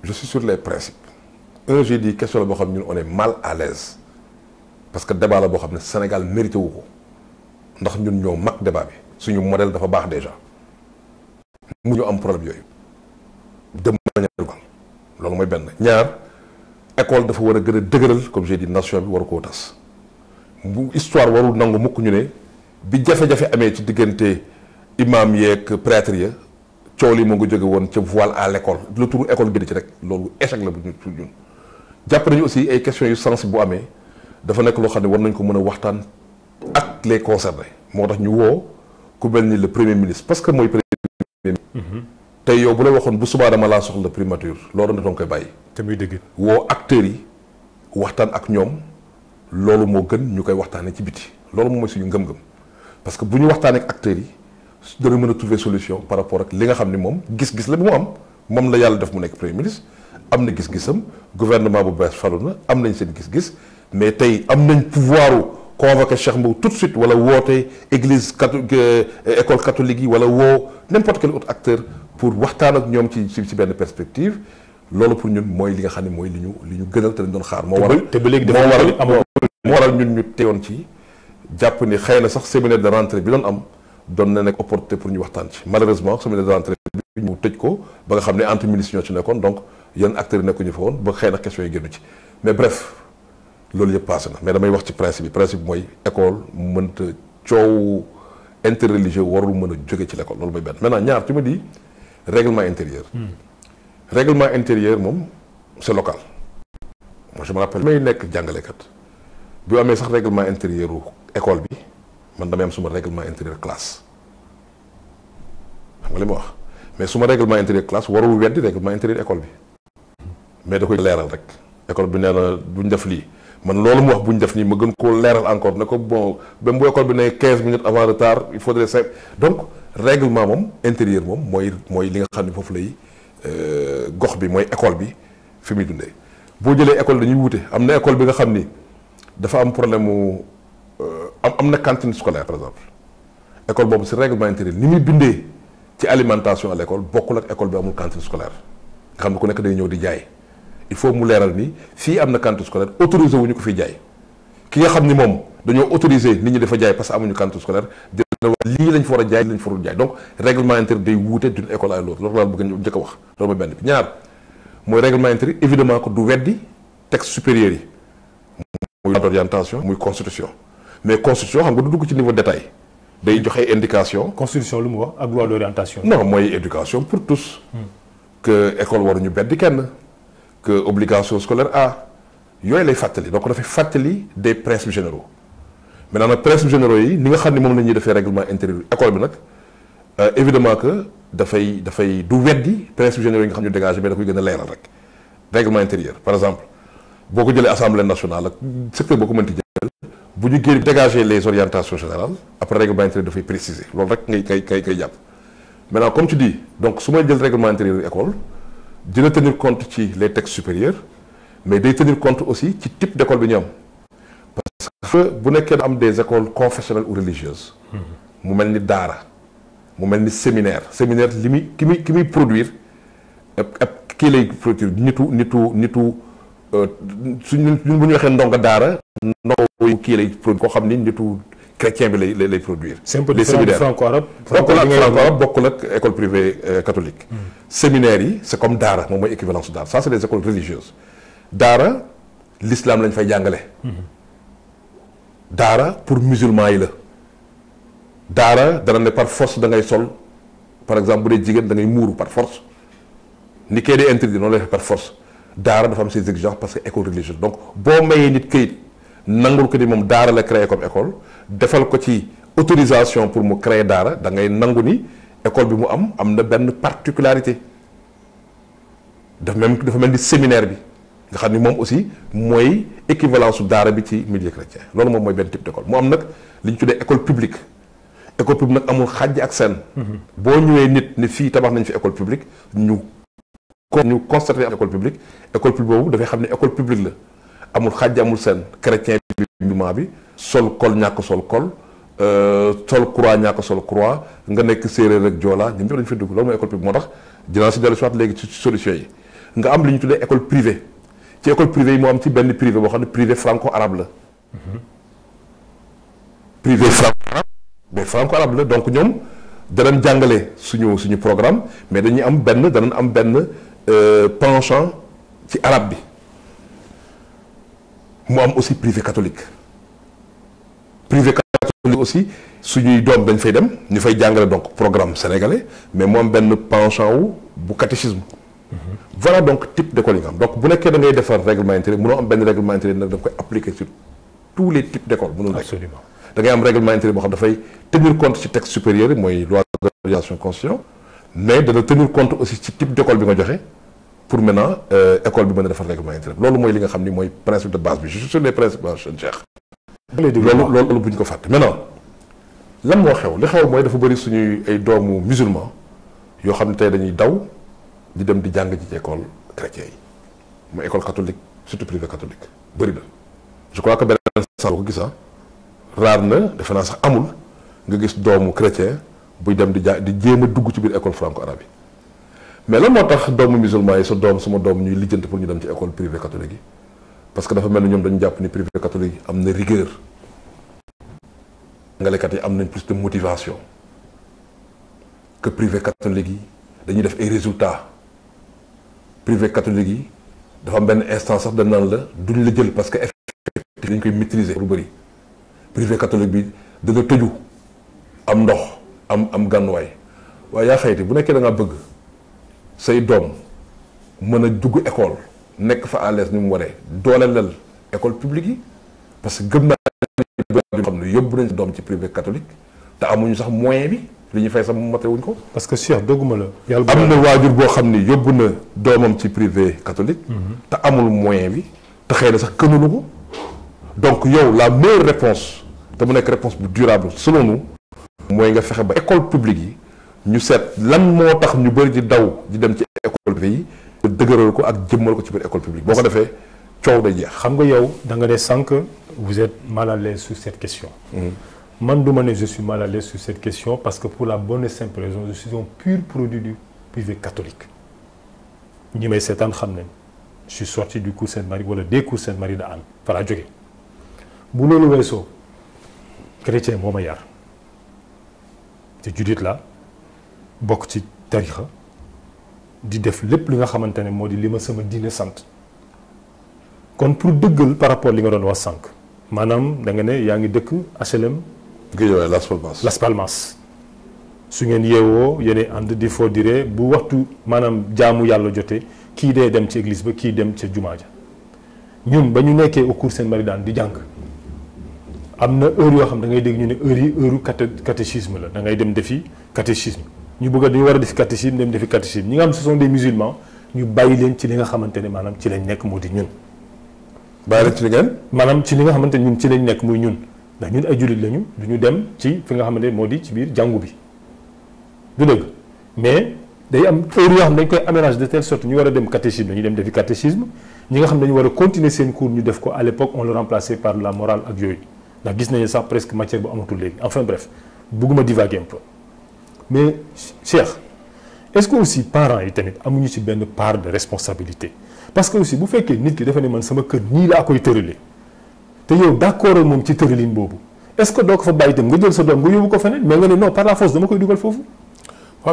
je suis sur les principes. J'ai dit question la boo xam ne ñun on est mal à l'aise parce que débat la boo xam ne Sénégal mérité wu ko ndax ñun ñoo mag débat bi suñu modèle dafa baax déjà mu ñu am problème yooyu de manière globale loolu mooy benn. ñaar école dafa war a gën a dëgëral comme j'ai dit nation bi waru koo tas bu histoire warul nangu mukk ñu ne bi jafe-jafe amee ci diggante imam yeeg prêtre ya coow li moo ngi jóge woon ca voile à l'école le turu école bi di ci rek loolu échec la bu ñu ñun jàpp nañu aussi ay questions yu sensibles bu amee dafa nekk loo xam ne war nañ ko mën a waxtaan ak les concernés moo tax ñu woo ku mel ni le premier ministre parce que mooy premier ministre tey yow bu la waxoon bu subaa dama laa soxla primature loolu na doon koy bàyyi te muy dëgg woo acteurs yi waxtaan ak ñoom loolu moo gën ñu koy waxtaanee ci biti loolu moom mooy suñu ngëm-ngëm parce que bu ñu waxtaanee ak acteurs yi dana mën a trouver solution par rapport ak li nga xam ni moom gis-gis la bi mu am moom la yàlla def mu nekk premier ministre am na gis-gisam gouvernement bu bees falu na am nañ seen gis-gis mais tey am nañ pouvoiru convoquer Cheikh Mbow tout de suite wala woote église école catholique yi wala woo n'importe quel autre acteur pour waxtaan ak ñoom ci benn perspective loolu pour ñun mooy li nga xam ne mooy li ñu gënal te dañ doon xaar moo waral te ba léegi moo waral ñun ñu teyoon ci jàpp ni xëy na sax séminaire de rentrée bi doon am doon na nekk opportunité pour ñu waxtaan ci malheureusement séminaire de rentrée bi ñu tëj ko ba nga xam ne entre ministres ñoo ci nekkoon donc yenn acteurs yi nekkuñu fa woon ba xëy na question yi génnu ci mais bref loolu yëpp passé na mais damay wax ci principe mooy école mënta coow interreligieux warul mën a jóge ci l'école loolu mooy benn maintenant ñaar tu me dis règlement intérieur règlement intérieur moom c'est local moi je me rappelle may nekk jàngalekat bi amee sax règlement intérieur u école bi man damay am suma règlement intérieur classe xam nga li ma wax mais suma règlement intérieur classe warul weddi règlement intérieur école bi mais da koy leeral rek école bi nee na duñ def lii man loolu mu wax buñ def nii ma gën koo leeral encore ne ko bon même bu école bi ne 15 minutes avant retard il faudrait 5 donc règlement moom intérieur moom mooy li nga xam ne foofu lay gox bi mooy école bi fi muy dundee boo jëlee école dañuy wute am na école bi nga xam ni dafa am problème mu am na cantine scolaire par exemple école boobu si règlement intérieur ni muy bindee ci alimentation à l'école bokkul ak école bi amul cantine scolaire nga xam ne ku nekk day ñëw di jaay il faut mu leeral ni fii am na cantine scolaire autorisé wu ñu ko fiy jaay ki nga xam ni moom dañoo autorisé nit ñi dafa jaay parce que amuñu cantine scolaire dina wax lii lañ fa war a jaay lii lañ fa war a jaay donc règlement intérieur day wuute d'une école à l'autre loolu laa bëgg a njëkk a wax loolu mooy benn bi ñaar mooy règlement intérieur évidemment que du weddi texte supérieur yi muy loi d'orientation muy constitution mais constitution xam nga du dugg ci niveau détail day joxe indication constitution lu mu wax ak loi d'orientation non mooy éducation pour tous que école waruñu beddi kenn que obligation scolaire yooyu lay fàttali donc dafay fàttali des principes généraux maintenant nag principes généraux yi ni nga xam ne moom la ñuy defee règlement intérieur école bi nag évidemment que dafay du weddi principes généraux yi nga xam ne ñu dégagé mais da koy gën a leeral rek règlement intérieur par exemple boo ko jëlee assemblée nationale ak secteur boo ko mënti jël bu ñu génn dégager les orientations générales après règlement intérieur dafay préciser loolu rek ngay jàpp maintenant comme tu dis donc su may jël règlement intérieur école dina tenir compte ci les textes supérieurs mais day tenir compte aussi ci type d'école bi ñu am parce que bu nekkee am des écoles confessionnelles ou religieuses mu mel ni daara mu mel ni séminaire li muy ki muy produire kii lay produire nitu suñ bu ñu waxee ndongo daara ndongo kii lay produire koo xam ni nitu chrétien bi lay produire. c'est un peu différent du franco-arabe. bokkul ak école privée catholique. séminaire yi c'est comme daara moom mooy équivalence daara ça c'est des écoles religieuses daara l'islam lañ fay jàngale. daara pour musulmans yi la. daara dana ne par force da ngay sol par exemple bu dee jigéen da ngay muuru par force ni kay dee interdit noonu lay def par force daara dafa am ses exigences parce que école religieuse donc boo mayee nit këyit nangul ko ni moom daara la créé comme école defal ko ci autorisation pour mu créer daara da ngay nangu ni école bi mu am na benn particularité dafa mel ni séminaire bi nga xam ni moom aussi mooy équivalence su daara bi ci milieu chrétien loolu moom mooy benn type d'école mu am nag li ñu tuddee école publique nag amul xàjj ak seen. boo ñëwee nit ni fii tabax nañ fi école publique ñu constaté école publique boobu dafay xam ne école publique la amul xàjj amul seen chrétien bi musulman bi sol col ñàkk sol col sol croix ñàkk sol croix nga nekk séeréer ak joola ñun ñëpp dañu fi dugg loolu mooy école publique moo tax dinaa si dellu si waat léegi ci solution yi nga am li ñu tuddee école privée ci école privée yi moo am ci benn privé boo xam ne privé franco-arabe la. privé franco-arabe mais franco-arabe la donc ñoom danañ jàngale suñu programme mais danañ am benn penchant ci arabe bi mu am aussi privé catholique aussi suñuy doom dañ fay dem ñu fay jàngale donc programme sénégalais mais mu am benn penchant wu bu catéchisme. Voilà donc type d'école yi nga am donc bu nekkee da ngay defar règlement intérieur mënoo am benn règlement intérieur nag da nga koy appliquer sur tous les types d'écoles mënul nekk. Absolument. da ngay am règlement intérieur boo xam dafay tenir compte ci texte supérieur yi mooy loi d'organisation constitution mais dana tenir compte aussi ci type d'école bi nga joxe pour maintenant école bi mën a defar règlement intérieur loolu mooy li nga xam ni mooy principe de base bi je suis sur les principes Cheikh. loolu bu ñu ko fàtte maintenant lan moo xew li xew mooy dafa bëri suñuy ay doomu musulman yoo xam ne tey dañuy daw di dem di jàng ci école chrétien yi mooy école catholique surtout privé catholique bëri na je crois que beneen sens boo ko gis raar na defe naa sax amul nga gis doomu chrétien buy dem di jéem a dugg ci biir école franco-arabe yi mais lan moo tax doomu musulman yi sama doom ñuy lijjanti pour ñu dem ci école privé catholique yi parce que dafa mel ni ñoom dañu jàpp ni privé catholique yi am na rigueur jàngalekat yi am nañ plus de motivation que privé catholique yi dañuy def ay résultats privé catholique yi dafa am benn instance sax dañ naan la duñ la jël parce que effectivement dañ koy maîtriser lu bëri privé catholique bi dana tëju am ndox am gànnuwaay waaye yaa xayti bu nekkee da nga bëgg say doom mën a dugg école nekk fa à l'aise ni mu waree dooleel école publique yi parce que gëm naa yoo xam ne yóbbu nañ doom ci privé catholique te amuñu sax moyen bi li ñuy fay sax mate wuñ ko. parce que Cheikh dogguma la. yàlla am na waajur boo xam ni yóbbu na doomam ci privé catholique. te amul moyen bi te xëy na sax gënulu ko donc yow la meilleure réponse te mu nekk réponse bu durable selon nous mooy nga fexe ba école publique yi ñu seet lan moo tax ñu bëri di daw di dem ci école privée yi dëgëral ko ak jëmmal ko ci biir école publique boo ko defee coow day jeex. xam nga yow da nga ne sànq vous êtes mal à l'aise sur cette question. man du ma ne je suis mal à l'aise sur cette question parce que pour la bonne et simple raison je suis un pur produit du privé catholique ñi may seetaan xam nañ je suis sorti du cours Sainte-Marie wala des cours Sainte-Marie de Hann fa laa jóge bu loolu weesoo chrétien moo ma yar te jullit la bokk ci tarixa di def lépp li nga xamante ne moo di li ma sama diine sant kon pour dëggal par rapport li nga doon wax sànq maanaam da nga ne yaa ngi dëkk HLM. Guédiawaye Las Palmas su ngeen yeewoo yéen ànd di foo dire bu waxtu maanaam jaamu yàlla jotee kii dee dem ci église ba kii dem ca jumaa ja ñun ba ñu nekkee au cours Sainte-Marie daan di jàng am na heure yoo xam da ngay dégg ñu ne heure yi heure catéchisme la da ngay dem defi catéchisme ñu bëgg dañu war a defi catéchisme dem defi catéchisme ñi nga xam ce sont des musulmans ñu bàyyi leen ci li nga xamante ne maanaam ci lañ nekk moo di ñun. bàyyi leen ci li ngeen. maanaam ci li nga xamante ne ñun ci lañ nekk muy ñun ndax ñun ay jullit lañu du ñu dem ci fi nga xamante ne moo di ci biir jàngu bi du dëgg mais day am heure yoo xam dañ koy aménage de telle sorte ñu war a dem catéchisme dañuy dem defi catéchisme ñi nga xam dañu war a continuer seen cours ñu def ko à l'époque on le remplaçait par la morale ak yooyu ndax gis nañu sax presque matière bu amatul léegi enfin bref bëgguma divaguer un peu mais Cheikh est-ce que aussi parents yi tamit amuñu ci benn part de responsabilité parce que aussi bu fekkee nit ki dafa ne man sama kër nii laa koy tëralee te yow d'accord moom ci tëralin boobu est-ce que doo ko fa bàyyi itam nga jël sa doom nga yóbbu ko feneen mais nga ne non par la force dama koy dugal foofu